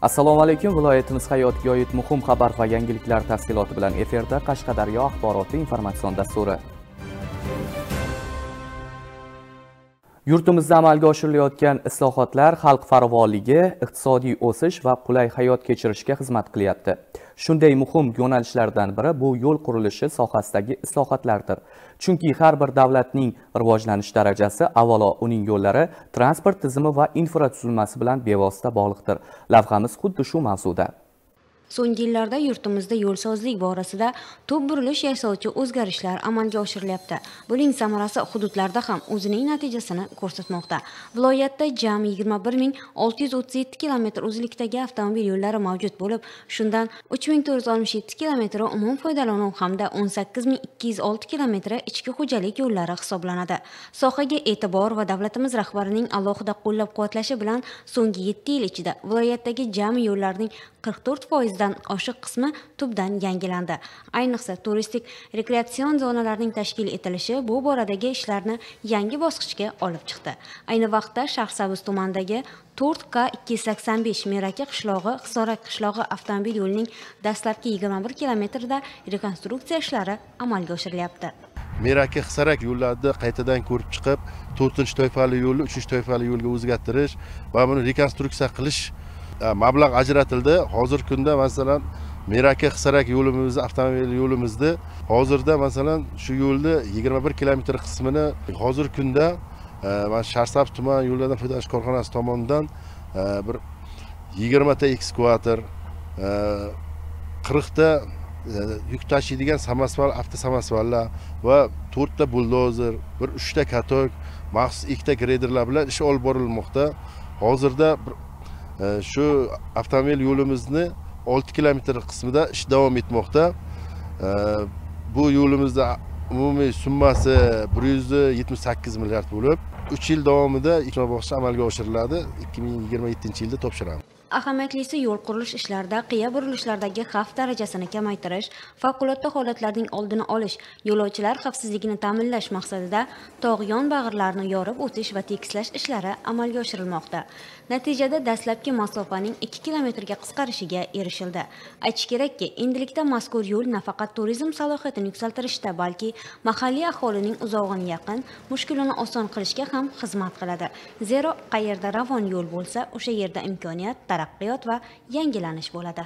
Assalomu alaykum. Viloyatimiz hayotiga oid muhim xabar va yangiliklar tafsiloti bilan efirda Qashqadaryo axboroti informatsion dasturi. Yurtimizda amalga oshirilayotgan islohotlar xalq farovonligi, iqtisodiy o'sish va qulay hayot kechirishga xizmat qilyapti. Shunday muhim yo'nalishlardan biri bu yo'l qurilishi sohasidagi islohotlardir. Chunki har bir davlatning rivojlanish darajasi avvalo uning yo'llari, transport tizimi va infratuzilmasi bilan bevosita bog'liqdir. Lavhamiz xuddi shu mavzuda. So'nggi yillarda yurtimizda yo'lsozlik borasida tub burilish yasovchi o'zgarishlar amalga oshirilyapti. Buning samarasi hududlarda ham o'zining natijasini ko'rsatmoqda. Viloyatda jami 21637 kilometr uzunlikdagi avtomobil yo'llari mavjud bo'lib, shundan 3467 kilometri umum foydalanuv hamda 18206 kilometri ichki xo'jalik yo'llari hisoblanadi. Sohaga e'tibor va davlatimiz rahbarining alohida qo'llab-quvvatlashi bilan so'nggi 7 yil ichida viloyatdagi jami yo'llarning 44% dan oshiq qismi tubdan yangilandi. Ayniqsa turistik rekreatsion zonalarning tashkil etilishi bu boradagi ishlarni yangi bosqichga olib chiqdi. Ayni vaqtda Shahrisabz tumanidagi 4K285 Meraka qishlog'i, Hisorak qishlog'i avtomobil yo'lining dastlabki 21 kilometrida rekonstruksiya ishlari amalga oshirilyapti. Meraka Hisorak yo'llarida qaytadan ko'rib chiqib, 4-toifali yo'lni 3-toifali yo'lga o'zgartirish va buni rekonstruksiya qilish mablag' ajratildi. Hozirgi kunda masalan Meraka Hisorak yo'limizni, avtomobil yo'limizni hozirda masalan shu yo'lni 21 kilometr qismini hozirgi kunda mana Shahrisabz tuman yo'llardan foydalanish korxonasi tomonidan bir 20 ta ekskavator, 40 ta yuk tashiydigan samosval, avtosamosvallar va 4 ta buldozer, bir 3 ta katok, maxsus 2 ta greyderlar bilan ish olib borilmoqda. Hozirda bir shu avtomobil yo'limizni 6 kilometr qismida ish davom etmoqda. Bu yo'limizda umumiy summasi 178 milliard bo'lib, 3 yil davomida ikki bosqichda amalga oshiriladi. 2027-yilda topshiramiz. Ahamiyatlisi yo'l qurilish ishlarida qiya burilishlardagi xavf darajasini kamaytirish, favqulodda holatlarning oldini olish, yo'lovchilar xavfsizligini ta'minlash maqsadida tog' yon bag'irlarini yorib o'tish va tekislash ishlari amalga oshirilmoqda. Natijada dastlabki masofaning 2 kilometrga qisqarishiga erishildi. Aytish kerakki, endilikda mazkur yo'l nafaqat turizm salohiyatini yuksaltirishda, balki mahalliy aholining uzog'ini yaqin, mushkulini oson qilishga ham xizmat qiladi. Zero qayerda ravon yo'l bo'lsa, o'sha yerda imkoniyat, taraqqiyot va yangilanish bo'ladi.